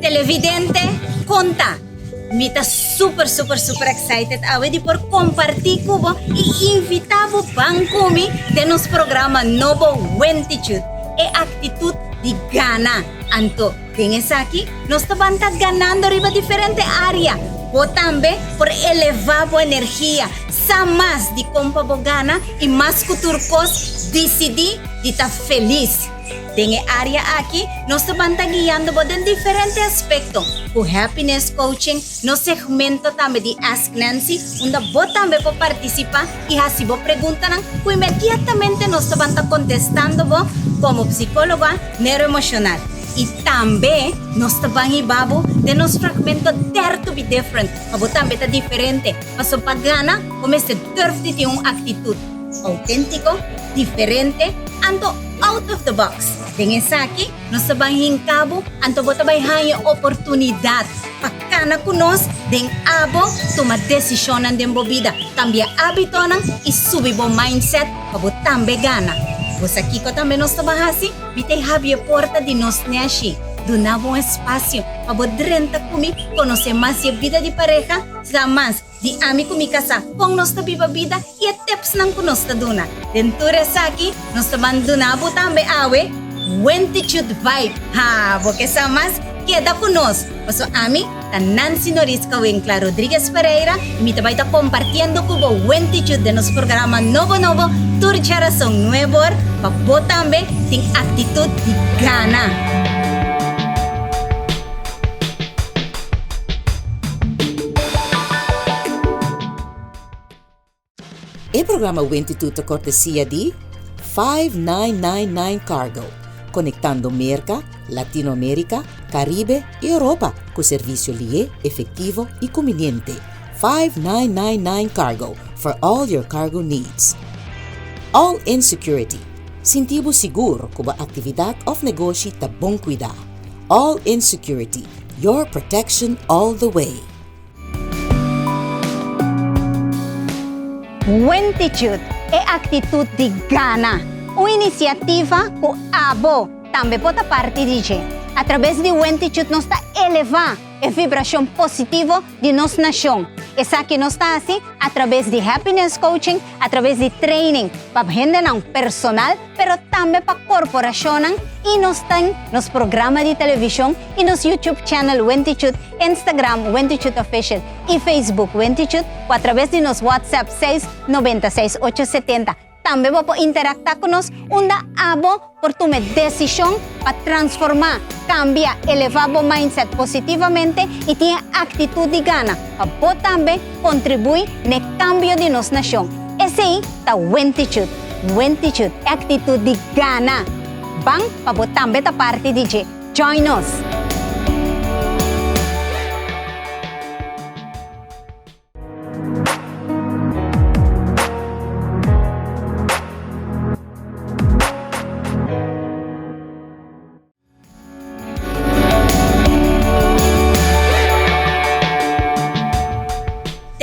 Televidente, konta! Mi ta super super super excited awe di por kompartí ku bo i invitá bo ban ku mi den nos programa nobo Wentitude, e aktitut di gana. Anto, den esaki nos ta ban ta ganando riba diferente área. Bo tambe por elevá bo energia, sa mas di kon pa bo gana i mas ku tur kos, disidí di ta felis. Den e área aki nos ta ban ta guiando bo den diferente aspekto ku Happiness Coaching, nos segmento tambe di Ask Nancy unda bo tambe por partisipá i hasi bo preguntanan ku inmediatamente nos ta ban ta kontestando bo komo psikóloga neuroemoshonal. I tambe nos ta ban hiba bo den nos fragmento Dare to be Different pa bo tambe ta diferente, pasobra pa gana bo mester durf di tin un aktitut outéntiko, diferente, anto out of the box. Den esaki nos ta ban hinka bo, anto bo ta bai haña oportunidat pa kana ku nos den abo tuma desishonnan den bo bida, kambia ábitonan i subi bo mindset pa bo tambe gana. Bo sa kiko tambe nos ta ban hasi? Mi ta habri e porta di nos neshi, duna bo un espasio pa bo drenta ku mi, konosé mas di e bida di pareha, sa mas Di ami ku mi kasá kon nos ta biba bida i e tipsnan ku nos ta duna. Den tur esaki nos ta ban duna bo tambe awe Wentitude Vibe. Ha, bo ke sa mas? Keda ku nos! Paso ami ta Nancy Norisca Winkla Rodriguez Pereira i mi ta bai ta kompartiendo ku bo Wentitude den nos programa nobo nobo tur djarason nuebor pa bo tambe tin aktitut di gana! E programa Wentitude ta kortesia di 5999 Cargo, konektando Merka, Latinoamerika, Karibe i Europa ku servisio lié, efektivo i kumbiniente. 5999 Cargo, for all your cargo needs. All In Security, sinti bo sigur ku bo aktividat òf negoshi ta bon kuidá. All In Security, your protection all the way. Wentitude, e actitud di gana. Un iniciativa cu abo tambe por ta parti di dje. A traves di Wentitude nos ta eleva e vibracion positivo di nos nacion. Esaki nos ta haci a traves di Happiness Coaching, a traves di training pa hendenan personal, pero tambe pa korporashonnan i nos tin nos programa di televishon i nos YouTube channel Wentichut, Instagram Wentichut Official i Facebook Wentichut ku atraves di nos WhatsApp seis nobenta seis ocho setenta tambe bo por interaktá ku nos unda abo por tuma e desishon pa transformá, kambia, elevá bo mindset positivamente i tin e aktitut di gana pa bo tambe kontribuí n'e kambio di nos nashon. Esei ta Wentichut. Wentichut, e aktitut di gana. Ban pa bo tambe ta parti di dje. Join nos!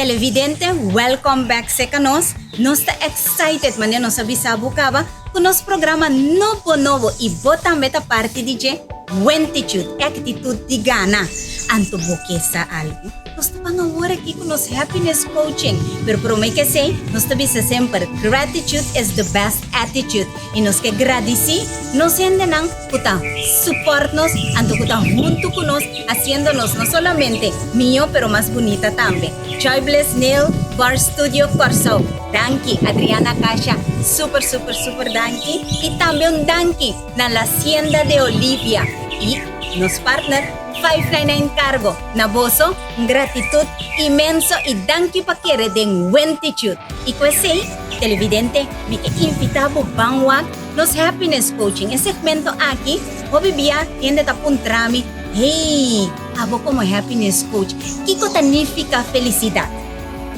Televidente, welcome back seca nos. Nos ta excited manera nos a bisa bo caba cu nos programa nobo nobo y bo tambe ta parti di dje, Wentitude, e actitud di gana. Anto bo ke sa algo? Nos ta ban awor aki ku nos happiness coaching, pero prome ke esei nos ta bisa semper gratitude is the best attitude i nos ke gradisí nos hendenan ku ta support nos anto ku ta huntu ku nos hasiendo nos no solamente mihó pero mas bunita tambe. Joy Bliss Nail Bar Studio Kòrsou danki Adriana Kasha super super super danki i tambe un danki na La Hacienda de Olivia i nos partner 599 Cargo. Na boso, un gratitut inmenso i danki pa kere den Wentitude. I ku esei, televidente, mi ke invitá bo ban wak nos Happiness Coaching. E segmento aki, hopi bia hende ta puntra mi, Hey, abo komo Happiness Coach, kiko ta nifiká felisidat?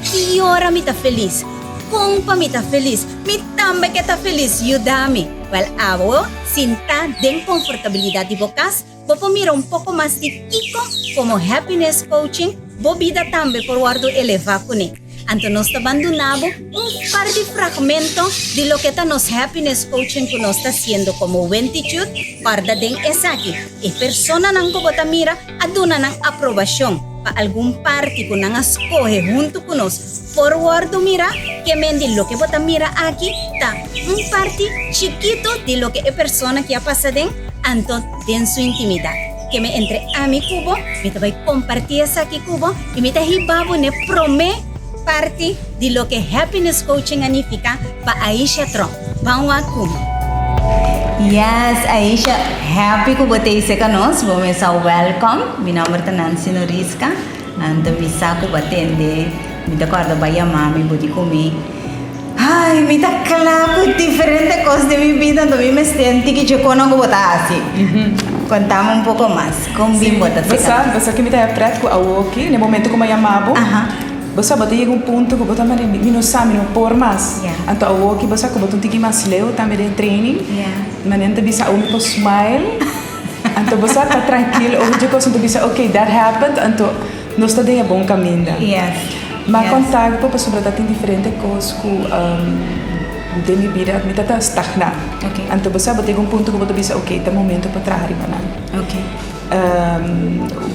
Ki ora mi ta felis? Kon pa mi ta felis? Mi tambe ke ta felis, yuda mi! Wèl, abo sintá den konfortabilidat di bo kas. Bo por mira un poko mas di kiko komo Happiness Coaching bo bida tambe por wòrdu elevá kuné. Anto nos ta ban duna bo un par di fragmento di loke ta nos Happiness Coaching ku nos ta hasiendo komo Wentitude. Kòrda den esaki, e personanan ku bo ta mira a duna nan aprobashon pa algun parti ku nan a skohe huntu ku nos por wòrdu mirá, ke men di loke bo ta mira aki ta un parti chikitu di loke e persona ki a pasa den, anto den su intimidat. Ke mi entre ami ku bo, mi ta bai kompartí esaki ku bo i mi ta hiba bo n'e promé parti di loke Happiness Coaching a nifiká pa Aisha Tromp. Ban wak ku mi. Yes, Aisha, happy ku bo ta esei nos. Bo mesa welcome. Mi nòmber ta Nancy Noriska. Anto mi sa ku bo a tende, mi ta kòrda bo a yama mi, bo di ku mi. Ai, mi ta kla ku diferente kos den mi bida, anto mi mester un tiki dje kono ku bo ta hasi. Kontami un poko mas, kon bin bo ta seka nos? Bo sa ke mi ta haya pret ku awoki, na e momento ku mi a yama bo, bo sa bo ta yega un punto ku bo ta manda mi no sa, mi no por mas. Anto awoki bo sa ku bo ta un tiki mas leu tambe den training, manera mi ta bisa awo mi por smile, anto bo sa ta trankil over dje kos, anto bisa ok, that happened, anto nos ta den e bon kaminda. M'a konta bo pasobra ta tin diferente kos ku den mi bida mi ta ta stagná. Anto bo sa bo ta yega un punto ku bo ta bisa ok ta momento pa traha riba nan.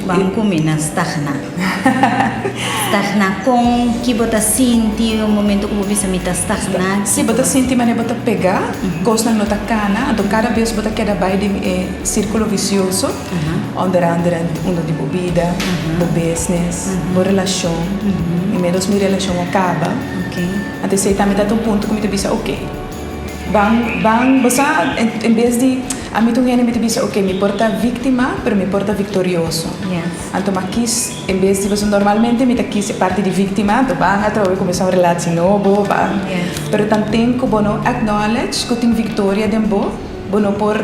Ban kuminá stagná. Stagná kon ki bo ta sinti un momento ku bo bisa mi ta stagná? Si bo ta sinti manera bo ta pegá, kosnan no ta kana, anto kada bes bo ta keda bai den e sírkulo visioso. Onder andere uno di bo bida, bo business, bo relashon. Inmiddels mi relashon a kaba. Anto esei tambe ta un punto ku mi ta bisa ok, ban ban bo sa en bes di ami ta un hende mi ta bisa ok mi por ta víktima pero mi por ta viktorioso. Anto mi a kis en bes di pasobra normalmente mi ta kis e parti di víktima anto ban atrobe kuminsá un relatie nobo ban pero tanten ku bo no acknowledge ku tin viktoria den bo. Bo no por,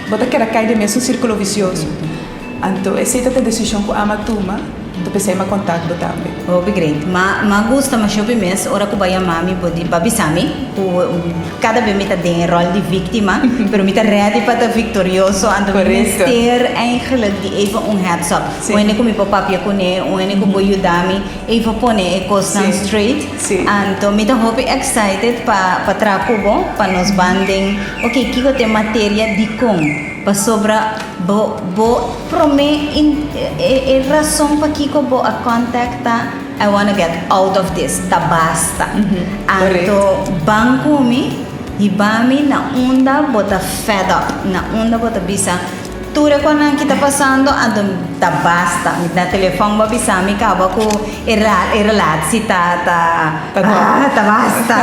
bo ta keda kai den mesun sirkulo visioso. Anto esei ta ta desishon ku ama tuma, anto p'esei m'a kontak bo tambe. Hopi great. Ma m'a gusta masha hopi mes ora ku bo a yama mi bo di bo a bisa mi ku kada be mi ta den e ròl di víktima, pero mi ta ready pa ta viktorioso, anto mi mester eigenlijk di even un heads up. Un hende ku mi por papia kuné, un hende ku por yuda mi. Even pone e kosnan straight. Anto mi ta hopi excited pa pa traha ku bo pa nos ban den ok kiko ta e materia dikon pasobra bo bo prome in e e rason pakiko bo a contact ta I wanna get out of this ta basta anto ban ku mi hiba mi na unda bo ta fed up na unda bo ta bisa Tur e konan ki ta pasando anto ta basta. Mi na telefòn bo a bisa mi kaba ku e e relatie ta ta ah ta basta.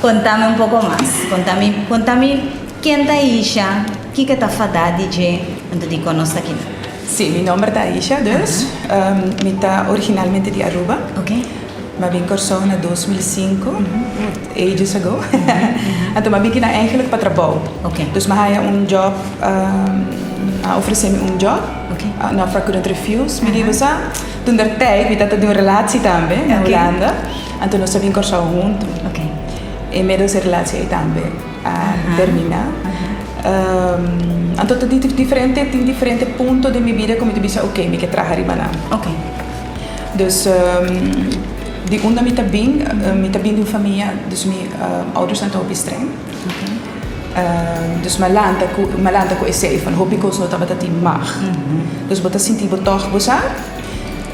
Konta mi un poko mas. Konta mi konta mi ken ta Aisha, kiko ta fada di dje, anto dikon nos ta kina. Sí, mi nomber ta Aisha dus. Mi ta originalmente di Aruba. Mi a bin Kòrsou na 2005, ages ago. Anto mi a bin kina eigenlijk pa trabou. Dus mi a haña un job, a ofresé mi un job, an offer I couldn't refuse. Mi di, bo sa, toen der tijd, mi tabata den un relatie tambe na Hulanda, anto nos a bin Kòrsou huntu. Inmiddels e relatie ei tambe a terminá. Anto ta diferente, tin diferente punto den mi bida ku mi ta bisa, oké, mi ke traha riba nan. Dus di unda mi ta bin, mi ta bin di un famia, dus mi oudersnan ta hopi streng. Dus mi a lanta ku, mi a lanta ku esei van hopi kos no tabata tin mag. Dus bo ta sinti bo tòg bo sa.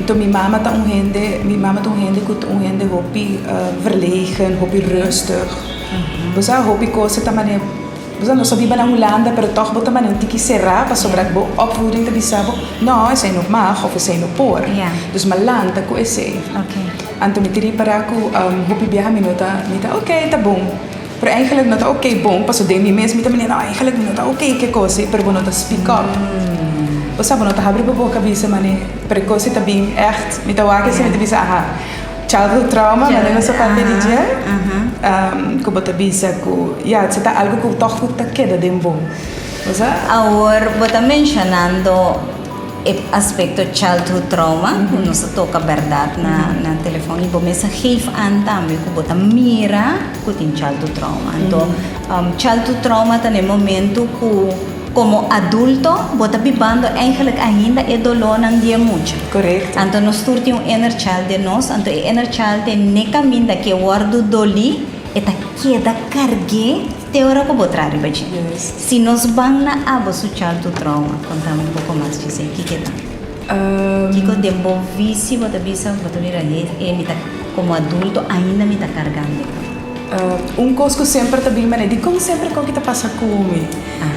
Anto mi mama ta un hende, mi mama ta un hende ku ta un hende hopi verlegen, hopi rustig. Bo sa hopi kos ta manera. Bo sa nos a biba na Hulanda pero tòg bo ta manda un tiki será pasobra bo opvoeding ta bisa bo, no, esei no mag òf esei no por. Dus mi a lanta ku esei. Anto mi ta ripará ku hopi biaha mi no ta, mi ta oke, ta bon. Pero eigenlijk no ta oke bon pasobra den mi mes mi ta mira, no, eigenlijk mi no ta oke ku e kos ei, pero bo no ta speak up. Bo sa bo no ta habri bo boka bisa manera, pero e kos ei ta bin ègt, mi ta wak esei mi ta bisa aha. Childhood trauma, manera nos a papia di dje, ku bo ta bisa ku ya, si ta algu ku tòg ku ta keda den bo. Bo sa? Awor bo ta menshonando e aspekto childhood trauma ku nos a toka bèrdat na na telefòn i bo mes a geef aan tambe ku bo ta mira ku tin childhood trauma. Anto childhood trauma ta na e momento ku. Komo adulto, bo ta bibando eigenlijk ainda e dolónan di e mucha. Korekto. Anto nos tur tin un inner child den nos, anto e inner child te n'e kaminda ku e wòrdu dolí, e ta keda karg'é te ora ku bo traha riba dje. Si nos ban na abo su childhood trauma, konta mi un poko mas djisei, kiko e ta? Kiko den bo visi bo ta bisa, bo ta mira he e mi ta komo adulto ainda mi ta kargando e kos? Un kos ku semper ta bin manera, dikon semper kon ki ta pasa ku mi?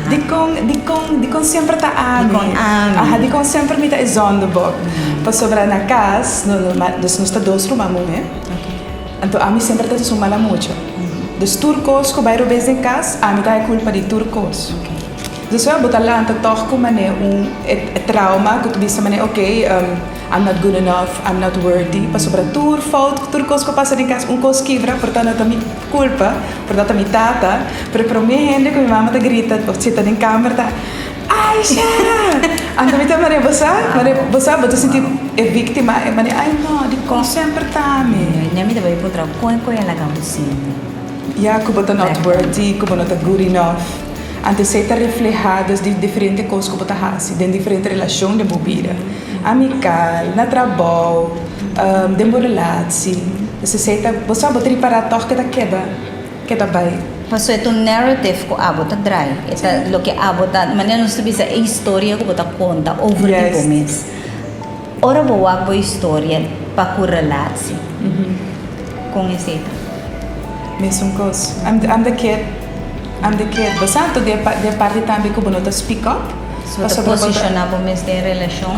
Dikon, dikon, dikon semper ta ami? Dikon ami? Aha, dikon semper mi ta e zondebok? Pasobra na kas, nos nos ta dos ruman muhé, anto ami semper ta esun mala mucha. Dus tur kos ku bai robes den kas, ami ta e kulpa di tur kos. Dus wèl, bo ta lanta tòg ku manera un e trauma ku ta bisa manera, oké, I'm not good enough, I'm not worthy, pasobra tur fout, tur kos ku a pasa den kas, un kos kibra, por ta no ta mi kulpa, por ta ta mi tata, pero e promé hende ku mi mama ta grita òf sita den kamber ta, Aisha! Anto mi ta manera, bo sa, manera, bo sa, bo ta sinti e víktima, e manera, ai no, dikon semper ta mi? Mi ta bai puntra, kon ku e a laga bo sinti? Ya, ku bo ta not worthy, ku bo no ta good enough. Anto esei ta reflehá dus di diferente kos ku bo ta hasi den diferente relashon den bo bida, amikal, na trabou, den bo relatie. Dus esei ta, bo sa bo ta ripará tòg ke ta keda, keda bai. Pasobra e ta un narrative ku abo ta drai, e ta loke abo ta, manera nos ta bisa e historia ku bo ta konta over di bo mes. Ora bo wak bo historia pa ku relatie, kon esei ta? Mesun kos. I'm the kid. I'm the kid. Bo sa anto den e parti tambe ku bo no ta speak up. So bo ta posishoná bo mes den e relashon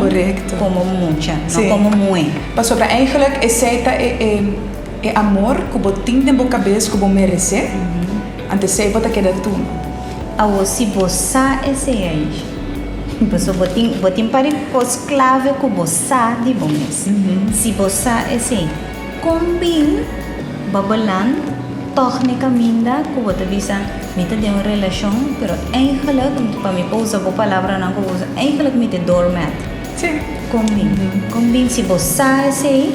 komo mucha, no komo muhé. Pasobra eigenlijk esei ta e amor ku bo tin den bo kabes ku bo meresé, anto esei bo ta keda tuma. Awor si bo sa esei Aisha, pasobra bo tin bo tin par di kos klave ku bo sa di bo mes. Si bo sa esei. Kon bin bo beland tòg n'e kaminda ku bo ta bisa, Mi ta den un relashon, pero eigenlijk, pa mi por usa bo palabranan ku bo usa, eigenlijk mi ta e doormat. Sí. Kon bin? Kon bin si bo sa esei,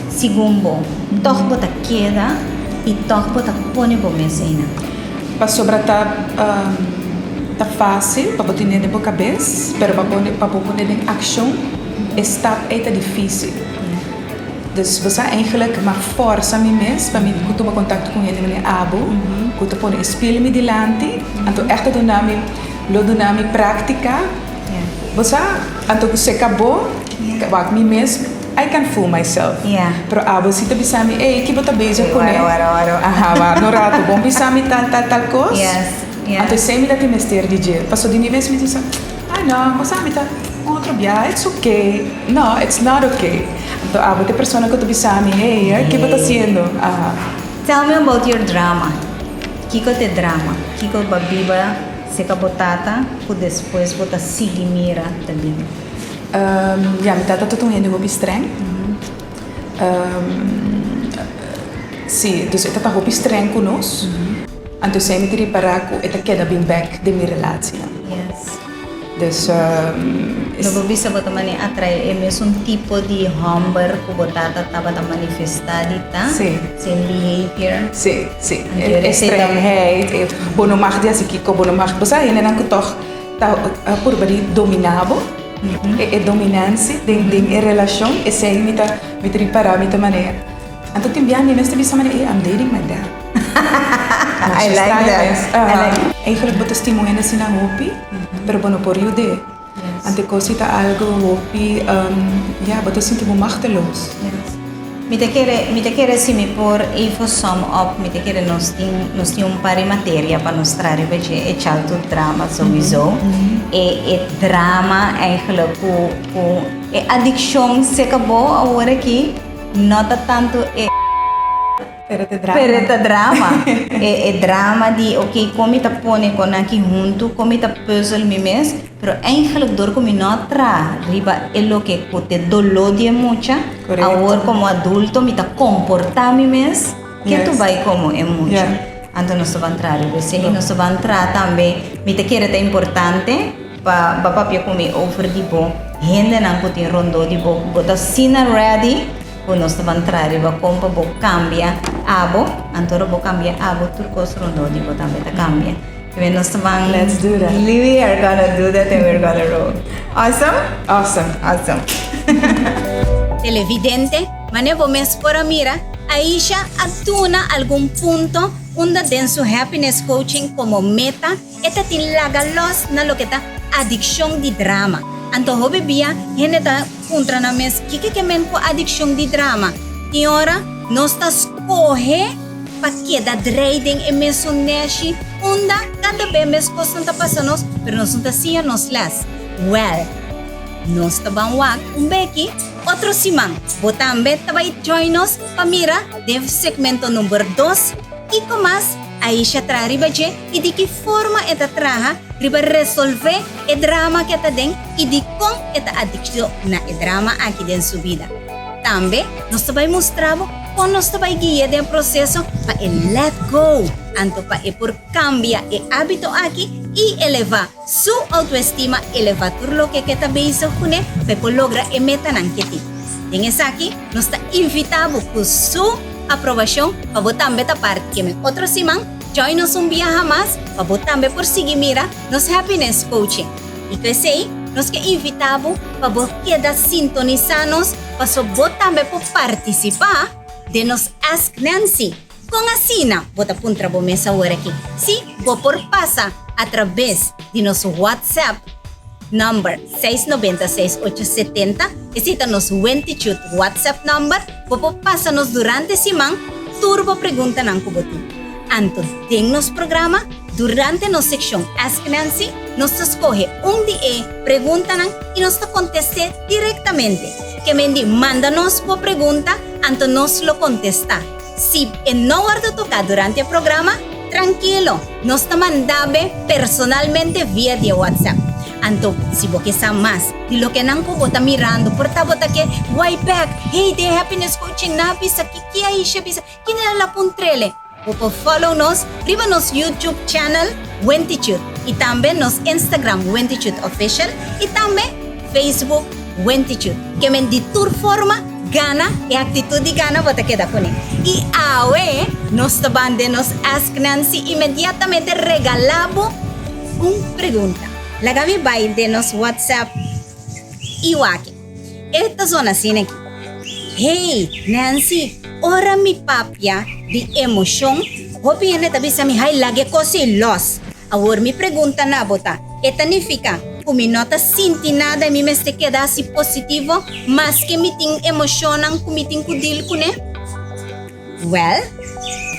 segun bo, tòg bo ta keda i tòg bo ta pone bo mes einan? Pasobra ta ta fásil pa bo tene den bo kabes, pero pa pone pa bo pone den akshon e stap ei ta difísil. Dus bo sa eigenlijk m'a forsa mi mes pa mi ku tuma kontakto ku hende manera abo ku ta pone e spil mi dilanti anto ègt ta duna mi lo duna mi práktika bo sa anto ku se kabo wak mi mes I can fool myself pero abo si ta bisa mi ey ki bo ta bezig kuné aha wak un rato bon bisa mi tal tal tal kos anto esei mi ta tin mester di dje pasobra di mi mes mi ta bisa ay no bo sa mi ta un otro biaha it's okay no it's not okay. Anto abo ta e persona ku ta bisa mi, hey, ke bo ta hasiendo? Aha. Tell me about your drama. Kiko ta e drama? Kiko bo a biba seka bo tata ku despues bo ta sigui mira ta bin? Ya, mi tata ta un hende hopi streng. Si, dus e ta ta hopi streng ku nos. Anto esei mi ta ripará ku e ta keda bin bèk den mi relatienan. Yes. Dus. Lo bo bisa bo ta mane atrae e mesun tipo di homber ku bo tata tabata manifestá di ta? Sí. Same behavior? Sí, sí. E strengheid, e bo no mag di hasi kiko, bo no mag, bo sa hendenan ku tòg ta purba di dominá bo, e dominansi den den e relashon, esei mi ta mi ta ripará, mi ta mane, anto tin bia mi mes ta bisa mane, ey, I'm dating my dad. I like that. I like. Eigenlijk bo ta stima un hende asina hopi. Pero bo no por yud'é. Ante kos si ta algo hopi, ya, bo ta sinti bo machteloos. Mi ta kere, mi ta kere si mi por even sum up, mi ta kere nos tin, nos tin un par di materia pa nos traha riba dje, e childhood drama souiso, e e drama eigenlijk ku ku e adikshon seka bo awor aki no ta tantu e. Pero ta drama. Pero ta drama. E, e drama di, ok, kon mi ta pone kon aki huntu, kon mi ta puzzel mi mes, pero eigenlijk door ku mi no tra riba e loke ku te doló di e mucha, Correcto. awor komo adulto mi ta komportá mi mes ke tu bai komo e mucha. Anto nos ta ban tra riba esei, nos ta ban tra tambe, mi ta kere ta importante pa bo papia ku mi over di bo hendenan ku tin rondó di bo, ku bo ta asina ready Ku nos ta ban traha riba kon pa bo kambia abo, anto ora bo kambia abo tur kos rondó di bo tambe ta kambia. Nos ta ban. Let's do that. We are gonna do that and we're gonna roll. Awesome? Awesome. Awesome. Televidente, mane bo mes por a mira, Aisha a duna algun punto unda den su happiness coaching como meta e ta tin laga los na loke ta adiccion di drama. Anto hopi bia hende ta puntra nan mes kiko ke men ku adiccion di drama. Tin ora nos ta scohe pa keda drei den e mesun neshi unda kada be mes kosnan ta pasa nos, pero nos no ta siña nos les. Wèl, nos ta ban wak un beki otro siman. Bo tambe ta bai join nos pa mira den segmento number dos kiko mas Aisha traha riba dje i di ki forma e ta traha riba resolvé e drama ku e ta den i dikon e ta adikto na e drama aki den su bida. Tambe nos ta bai mustra bo kon nos ta bai gui'é den proseso pa e let go, anto pa e por kambia e ábito aki i elevá su outoestima, elevá tur loke ku e ta bezig kuné pa e por logra e metanan ku e tin. Den esaki nos ta invitá bo ku su aprobashon pa bo tambe ta parti keme otro siman. Join nos un biaha mas pa bo tambe por sigui mira nos Happiness Coaching. I ku esei nos ke invitá bo pa bo keda sintonisá nos paso bo tambe por partisipá den nos Ask Nancy. Kon asina? Bo ta puntra bo mes aworakí. Sí, bo por pasa atrabes di nos WhatsApp number seis nobenta seis ocho setenta, esei ta nos Wentichut WhatsApp number, bo por pasa nos durante siman tur bo preguntanan ku bo tin. Anto den nos programa, durante nos sekshon Ask Nancy, nos ta skohe un di e preguntanan i nos ta kontest'é direktamente. Ke men di manda nos bo pregunta, anto nos lo kontestá. Si e no wòrdu toká durante e programa, trankilo, nos ta manda be personalmente via di e WhatsApp. Anto, si bo ke sa mas di loke nan ku bo ta mirando, por ta bo ta ke wai bèk, Hey, den Happiness Coaching nan a bisa ki, ki Aisha bisa, ki nan a puntr'ele? Bo por follow nos riba nos YouTube channel Wentichut i tambe nos Instagram Wentichut Official i tambe Facebook Wentichut. Ke men di tur forma gana e aktitut di gana bo ta keda kuné. I awe nos ta ban den nos Ask Nancy inmediatamente regalá bo un pregunta. Laga mi bai den nos WhatsApp i wak. E ta zona asina aki, Hey, Nancy, ora mi papia di emoshon, hopi hende ta bisa mi, Hay, laga e kos ei lòs. Awor mi pregunta na bo ta, e ta nifiká ku mi no ta sinti nada i mi mester keda hasi positivo maske mi tin emoshonnan ku mi tin ku dil kuné? Wèl,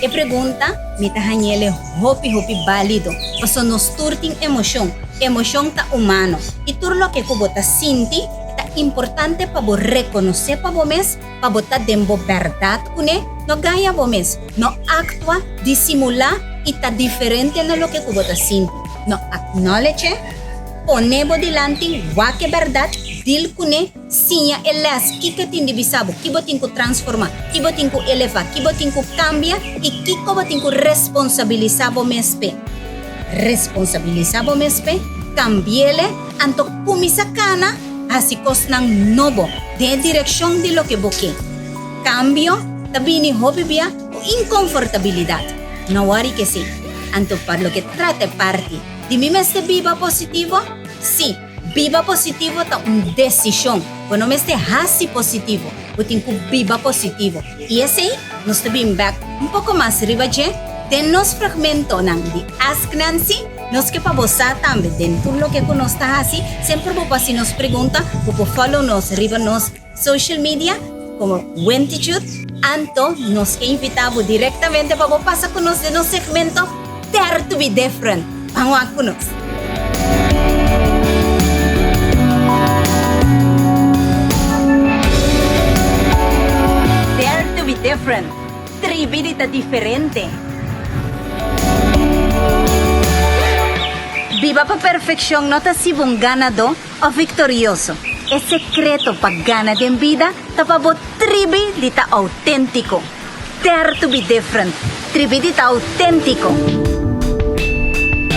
e pregunta mi ta hañ'el e hopi hopi bálido, pasobra nos tur tin emoshon. Emoshon ta humano i tur loke ku bo ta sinti ta importante pa bo rekonosé pa bo mes, pa bo ta den bo bèrdat kuné. No gaña bo mes, no aktua, disimulá i ta diferente na loke ku bo ta sinti. No acknowledge, pone bo dilanti, wak e bèrdat, deal kuné. Siña e lès kiko e tin di bisa bo, ki bo tin ku transformá, ki bo tin ku elevá, ki bo tin ku kambia i kiko bo tin ku responsabilisá bo mes p'e. Responsabilisá bo mes p'e, kambi'el e, anto kuminsá kana hasi kosnan nobo den e direkshon di loke bo ke. Kambio ta bini hopi bia ku inkonfortabilidat. No wòri k'esei. Anto pa loke trata e parti di mi mester biba positivo? Sí. Biba positivo ta un desishon. Bo no mester hasi positivo, bo tin ku biba positivo. I esei nos ta bin bèk un poko mas riba dje den nos fragmentonan di Ask Nancy. Nos ke pa bo sa tambe den tur loke ku nos ta hasi. Semper bo por hasi nos pregunta, bo por follow nos riba nos social media komo Wentichut. Anto nos ke invitá bo direktamente pa bo pasa ku nos den nos segmento Dare to be Different. Ban wak ku nos! Dare to be Different, Tribi di ta diferente! Biba pa perfekshon no ta si bo un ganadó òf viktorioso. E sekreto pa gana den bida ta pa bo tribi di ta outéntiko. Dare to be different, tribi di ta outéntiko.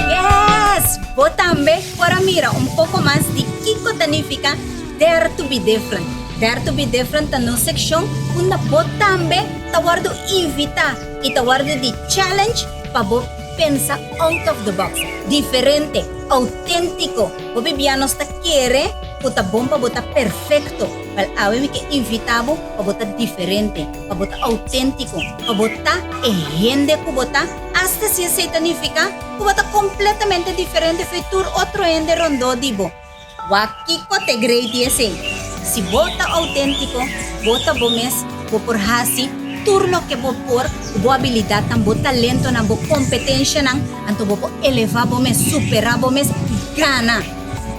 Yes! Bo tambe por a mira un poko mas di kiko ta nifiká Dare to be different. Dare to be different ta nos sekshon unda bo tambe ta wòrdu invitá i ta wòrdu di challenge pa bo. Pensa out of the box, diferente, auténtiko. Hopi bia nos ta kere ku ta bon pa bo ta perfekto. Wèl, awe mi ke invitá bo pa bo ta diferente, pa bo ta auténtiko, pa bo ta e hende ku bo ta, asta si esei ta nifiká ku bo ta kompletamente diferente fo'i tur otro hende rondó di bo. Wak kiko t'e grei di esei. Si bo ta outéntiko, bo ta bo mes, bo por hasi tur loke bo por ku bo abilidatnan, bo talentonan, bo kompetenshanan, anto bo por elevá bo mes, superá bo mes i gana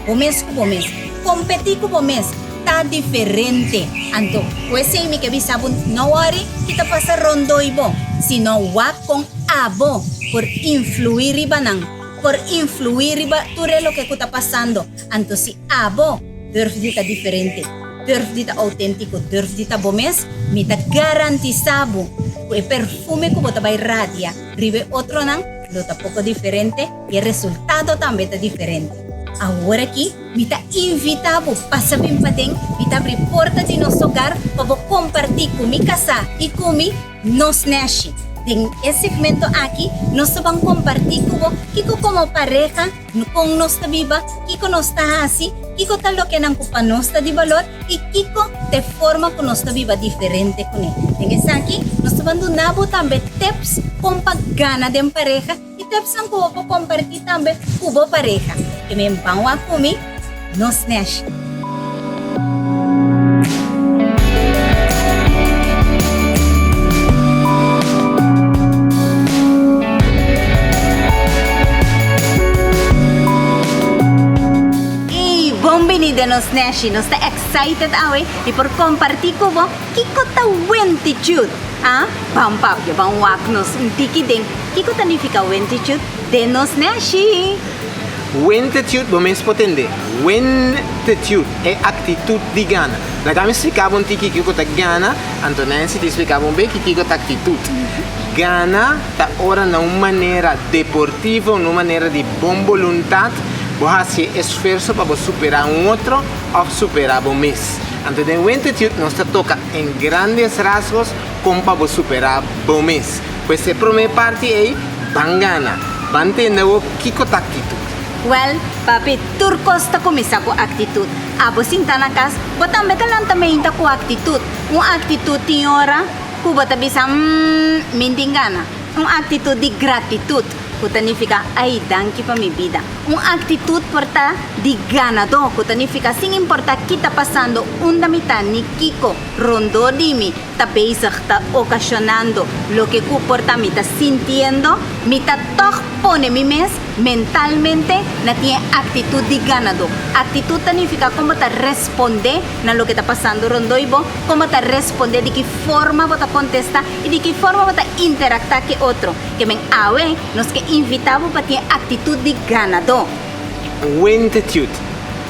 bo mes ku bo mes. Kompetí ku bo mes ta diferente. Anto, ku esei mi ke bisa bo, no wòri ki ta pasa rondoi bo, sino wak kon abo por influí riba nan. Por influí riba tur e loke ku ta pasando. Anto si abo durf di ta diferente, durf di ta outéntiko, durf di ta bo mes, mi ta garantisá bo ku e perfume ku bo ta bai radia riba e otronan lo ta poko diferente i e resultado tambe ta diferente. Awor aki mi ta invitá bo pasa bin paden, mi ta abri porta di nos hogar pa bo kompartí ku mi kasá i ku mi Nos Neshi. Den e segmento aki nos ta ban kompartí ku bo kiko komo pareha, kon nos ta biba, kiko nos ta hasi, kiko ta lokenan ku pa nos ta di balor i kiko ta e forma ku nos ta biba diferente kuné. Den esaki nos ta ban duna bo tambe tips kon pa gana den pareha i tipsnan ku bo por kompartí tambe ku bo pareha. Ke men ban wak ku mi, Nos Neshi. Ey, bon bini den nos neshi. Nos ta excited awe di por comparti cu bo kico ta Wentitude. Ah, ban papia, ban wak nos un tiki den kico ta nifica Wentitude den nos neshi. Wentitude, bo mes por tende. Wentitude, e actitud di gana. Laga mi splica bo un tiki kico ta gana, anto Nancy tin splica bo un beki kico ta actitud. Gana ta ora na un manera deportivo, na un manera di bon boluntad, bo haci e esfuerso pa bo supera un otro of supera bo mes. Anto den Wentitude nos ta toca en grandes rasgos con pa bo supera bo mes. Pues e prome parti ey, ban gana. Ban tende awor kiko ta actitud. Wel, papi, tur kos ta kuminsá ku aktitut. Abo sintá na kas, bo tambe ta lanta meinta ku aktitut. Un aktitut tin ora ku bo ta bisa, Mmm, mi tin gana. Un aktitut di gratitut, ku ta nifiká, Ai, danki pa mi bida. Un aktitut por ta di ganadó, ku ta nifiká sin importá ki ta pasando, unda mi ta ni kiko rondó di mi, ta bezig ta ocasionando loke cu por ta mi ta sintiendo, mi ta toch pone mi mes mentalmente na tin e actitud di ganador. Actitud ta nifica con bo ta responde na loke ta pasando rondoi bo, con bo ta responde, di ki forma bo ta contesta y di ki forma bo ta interacta cu e otro. Ke men awe nos ke invita bo pa tin e actitud di ganador. Wentitude.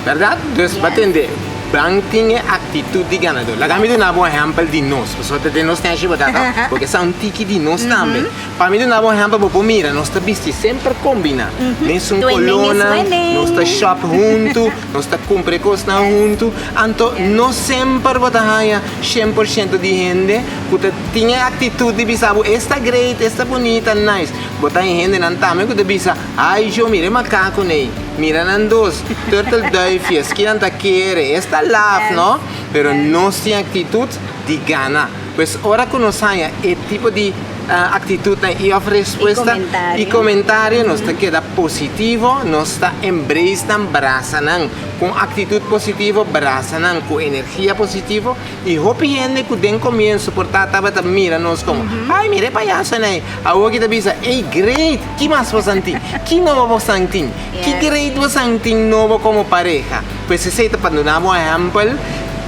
Berdad? Dus bo tende, ban tin e actitud di ganador. Laga mi duna bo un ehempel di nos, pasobra ta den nos neshi bo ta ta, bo ke sa un tiki di nos tambe. Pa mi duna bo un ehempel, bo por mira, nos ta bisti semper combina, mesun colornan, nos ta shop huntu, nos ta cumpra e cosnan huntu, anto no semper bo ta haya 100% di hende cu ta tin e actitud di bisa bo esta great, esta bunita, nice. Bo ta haya hendenan tambe cu ta bisa, Ay jo, mira e macaco nei, mira nan dos turtelduifjes, kinan ta kere, esta laf no, pero nos tin actitud di gana. Pues ora cu nos haña e tipo di actitudnan y of respuesta y comentario nos ta keda positivo, nos ta embrace nan, brasa nan cu un actitud positivo, brasa nan cu energia positivo. Y hopi hende cu den comienzo por ta tabata mira nos como, Ay, mira e payasonan ey. Awor ki ta bisa, Ey, great! Ki mas bosan tin? Ki nobo bosan tin? Ki great bosan tin nobo como pareha? Pues esey ta pa duna bo ehempel,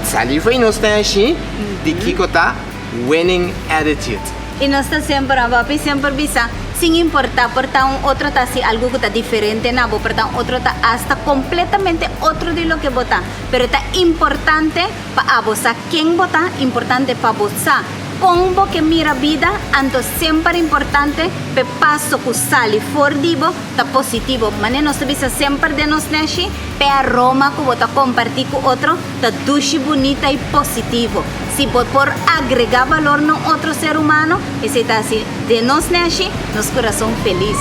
sali fo'i nos neshi di kico ta winning attitude. Y nos ta semper, papi semper bisa, sin importa, por ta un otro ta haci algo cu ta diferente na bo, por ta un otro ta hasta completamente otro di loke bo ta, pero ta importante Pa abo sa ken bo ta, importante pa bo sa kon bo ke mira bida, anto semper importante p'e paso ku sali for di bo ta positivo. Mane nos ta bisa semper den nos neshi, p'e aroma ku bo ta kompartí ku otro ta dushi, bunita i positivo. Si bo por agregá balor na un otro ser humano, esei ta hasi den nos neshi nos kurason felis.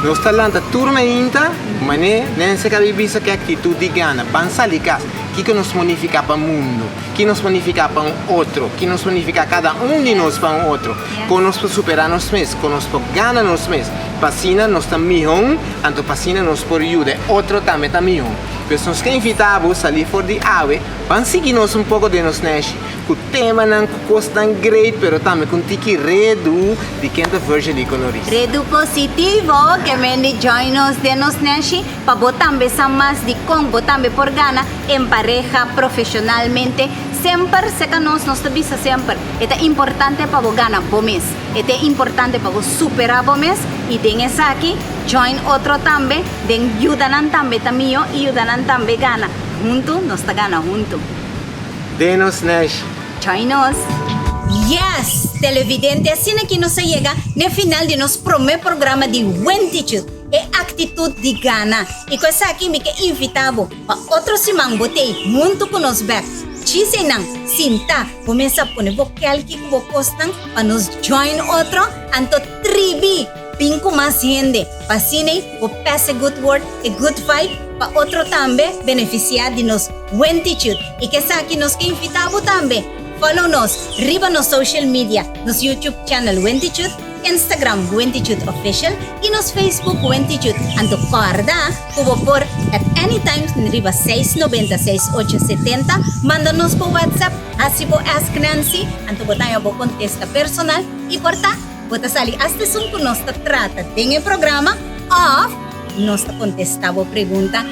Nos ta lanta tur mainta, manera Nancy a kaba di bisa ku e aktitut di gana. Ban sali kas. Kiko nos por nifiká pa mundu? Ki nos por nifiká pa un otro? Ki nos por nifiká kada un di nos pa un otro? Kon nos por superá nos mes? Kon nos por gana nos mes? Pa asina nos ta mihó, anto pa asina nos por yuda e otro tambe ta mihó. Pues nos ke invitá bo sali for di awe, ban sigui nos un poko den nos nèshi ku temanan, ku kosnan great, pero tambe ku un tiki redu di ken ta Virgily Conoris. Redu positivo ke men di join nos den nos nèshi pa bo tambe sa mas di kon bo tambe por gana en pareha profesionalmente. Semper seka nos, nos ta bisa semper, e ta importante pa bo gana bo mes. E ta importante pa bo supera bo mes y den esaki join otro tambe den yuda nan tambe ta miyo y yuda nan tambe gana. Hunto nos ta gana hunto. Den nos neshi. Join nos! Yes! Televidente asina ki nos a yega n'e final di nos prome programa di Wentitude, e actitud di gana. Y cu esaki mi ke invita bo pa otro siman bo t'ey hunto cu nos bek. Djis eynan, sinta, bo mes a pone bo kelki cu bo cosnan pa nos join otro, anto tribi bin cu mas hende pa asina bo pass e good word, e good vibe pa otro tambe beneficia di nos Wentitude. Y cu esaki nos ke invita bo tambe, follow nos riba nos social media, nos YouTube channel Wentitude, Instagram Wentitude Official y nos Facebook Wentitude. Anto corda cu bo por at any time riba 690 6870 manda nos bo WhatsApp, haci bo Ask Nancy, anto bo ta haña bo contesta personal y por ta bo ta sali hasta esun cu nos ta trata den e programa of nos ta contesta bo pregunta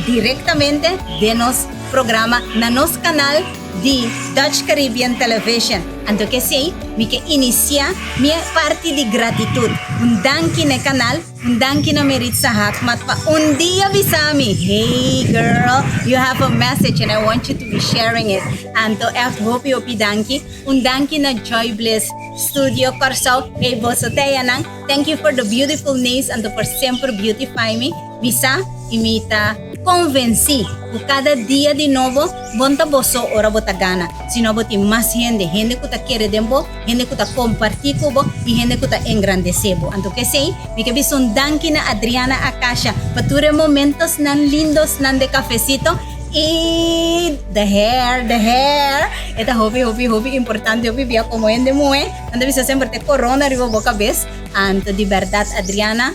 directamente den nos programa na nos canal di Dutch Caribbean Television. Anto k'esei mi ke inisiá mi e parti di gratitut. Un danki n'e kanal, un danki na Meritza Haakmat pa un dia bisa mi, Hey girl, you have a message and I want you to be sharing it. Anto ègt hopi hopi danki. Un danki na Joy Bliss Studio Kòrsou. Hey boso teyanan, thank you for the beautiful nails anto por semper beautify me. Mi sa i mi ta konvensí ku kada dia di nobo bon ta bo so ora bo ta gana, sino bo tin mas hende, hende ku ta kere den bo, hende ku ta kompartí ku bo i hende ku ta engrandesé bo. Anto p'esei mi ke bisa un danki na Adriana Akasha pa tur e momentosnan lindosnan de kafesito i the hair, the hair! E ta hopi, hopi, hopi importante hopi bia komo hende muhé. Nan ta bisa semper te korona riba bo kabes. Anto di bèrdat Adriana.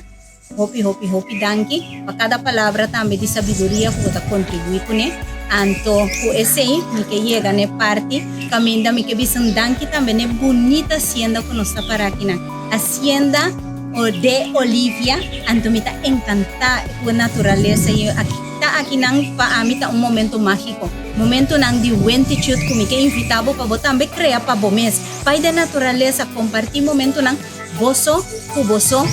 Hopi hopi hopi danki pa kada palabra tambe di sabiduria ku bo ta kontribuí kuné. Anto ku esei mi ke yega n'e parti kaminda mi ke bisa un danki tambe n'e bunita hacienda ku nos ta para akinan. Hacienda de Olivia. Anto mi ta enkantá ku e naturalesa i aki ta akinan pa ami ta un momento mágiko. Momentonan di wentitude ku mi ke invitá bo pa bo tambe krea pa bo mes. Bai den naturalesa, kompartí momentonan. Boso ku boso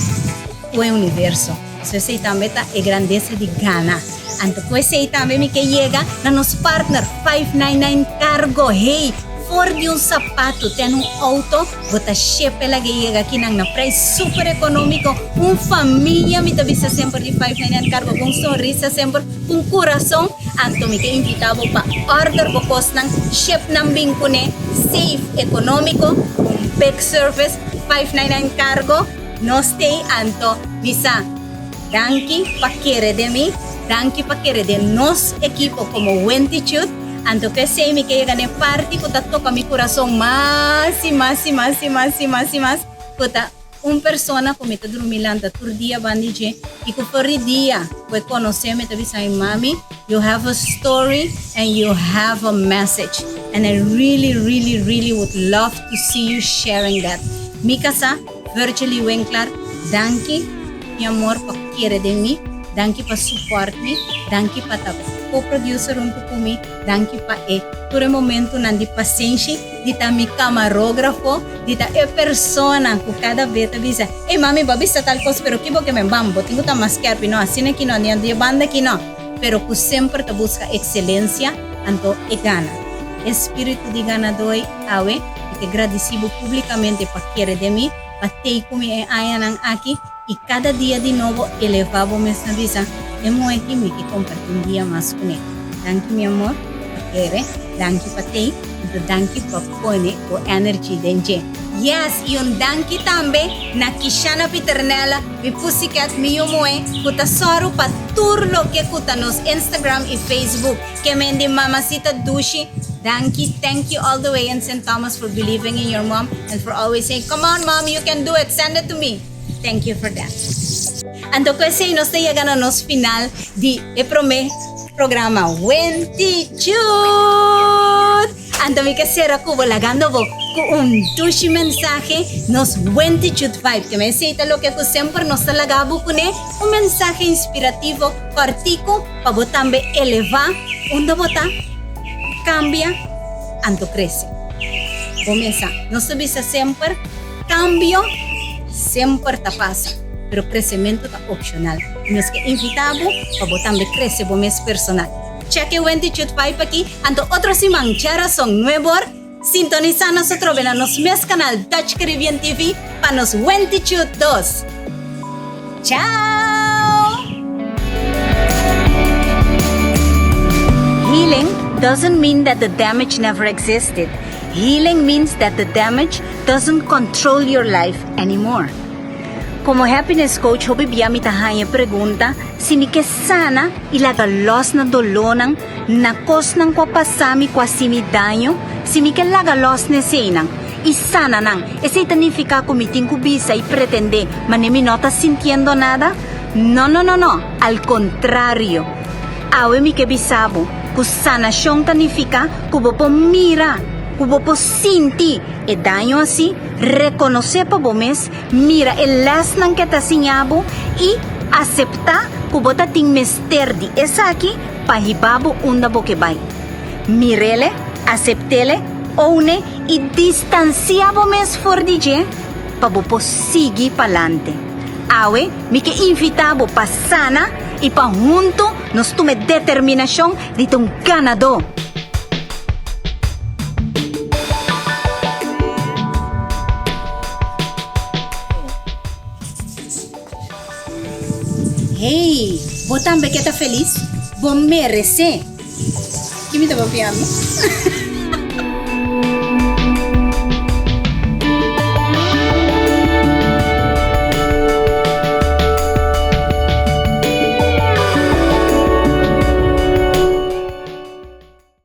ku e universo. So esei tambe ta e grandesa di gana. Anto ku esei tambe mi ke yega na nos partner 599 Cargo. Hey, for di un sapato te un auto, bo ta shepe laga e yega akinan na prijs super economico. Un famia mi ta bisa semper di 599 Cargo ku un sonrisa semper, ku un kurason. Anto mi ke invita bo pa order bo kosnan, shep nan bin kuné, safe, economico, un big service. 599 Cargo, nos t'ei anto bisa danki pa kere den mi, danki pa kere den nos ekipo komo Wentitude, anto p'esei mi ke yega n'e parti ku ta toka mi kurason mas i mas i mas i mas i mas i mas, ku ta un persona ku mi ta drumi lanta tur dia banda di dje i ku for di dia ku e konosé mi ta bisa mi, Mami, you have a story and you have a message and I really really really would love to see you sharing that. Mi kasá, Virgily Winklaar, danki mi amor pa kere den mi, danki pa support mi, danki pa ta co-producer huntu ku mi, danki pa e tur e momentunan di pasenshi, di ta mi kamarógrafo, di ta e persona ku kada be ta bisa, Ey mami bo a bisa tal kos pero ki bo ke men bam, bo tin ku ta mas skerpi, no asina ki no, ni di e banda ki no, pero ku semper ta buska ekselensia, anto e gana. E spiritu di ganadó ei awe, mi ke gradisí bo públikamente pa kere den mi, pa tei ku mi e añanan aki i kada dia di nobo elevá bo mes na bisa, E muhé ki mi ke kompartí un dia mas kuné. Danki mi amor pa kere, danki pa tei. Anto danki pa pone bo energy den dje. Yes, y un danki tambe na Kishana Pieternella, mi pussycat, mi yu muhe, cu ta soru pa tur loke cu ta nos Instagram y Facebook. Ke men di Mamacita Dushi, danki, thank you all the way in Sint Thomas for believing in your mom and for always saying, come on mom, you can do it, send it to me. Thank you for that. Anto cu esey nos ta yega na nos final di e prome programa Wentitude! Anto mi ke sera cu bo lagando bo cu un dushi mensahe, nos Wentitude vibe. Ke men esey ta loke cu semper nos ta laga bo cune, un mensahe inspirativo, cortico, pa bo tambe eleva unda bo ta, cambia, anto crece. Bo mesa, nos ta bisa semper, Cambio semper ta pasa, pero crecemento ta opcional. Y nos ke invita bo pa bo tambe crece bo mes personal. Check e Wentitude Vibe aki, anto otro siman djarason nuebor, sintonisa nos atrobe na nos mes canal Dutch Caribbean TV pa nos Wentitude dos. Ciao! Healing doesn't mean that the damage never existed. Healing means that the damage doesn't control your life anymore. Komo happiness coach hopi bia mi ta haña e pregunta si mi ke sana i laga lòs na dolónan, na kosnan ku a pasa mi ku a hasi mi daño, si mi ke laga lòs na eseinan i sana nan, esei ta nifiká ku mi tin ku bisa i pretendé manera mi no ta sintiendo nada? No no no no, al kontrario! Awe mi ke bisa bo ku sanashon ta nifiká ku bo por mira, ku bo por sinti e daño así, rekonosé pa bo mes, mira e lèsnan ku e ta siña bo i aseptá ku bo ta tin mester di esaki pa hiba bo unda bo ke bai. Mir'ele, asept'ele, oun'e i distansiá bo mes for di dje pa bo por sigui palante. Awe mi ke invitá bo pa sana i pa huntu nos tuma e determinashon di ta un ganadó. Hey, bo tambe ke ta felis? Bo meresé! Ki mi ta papiando?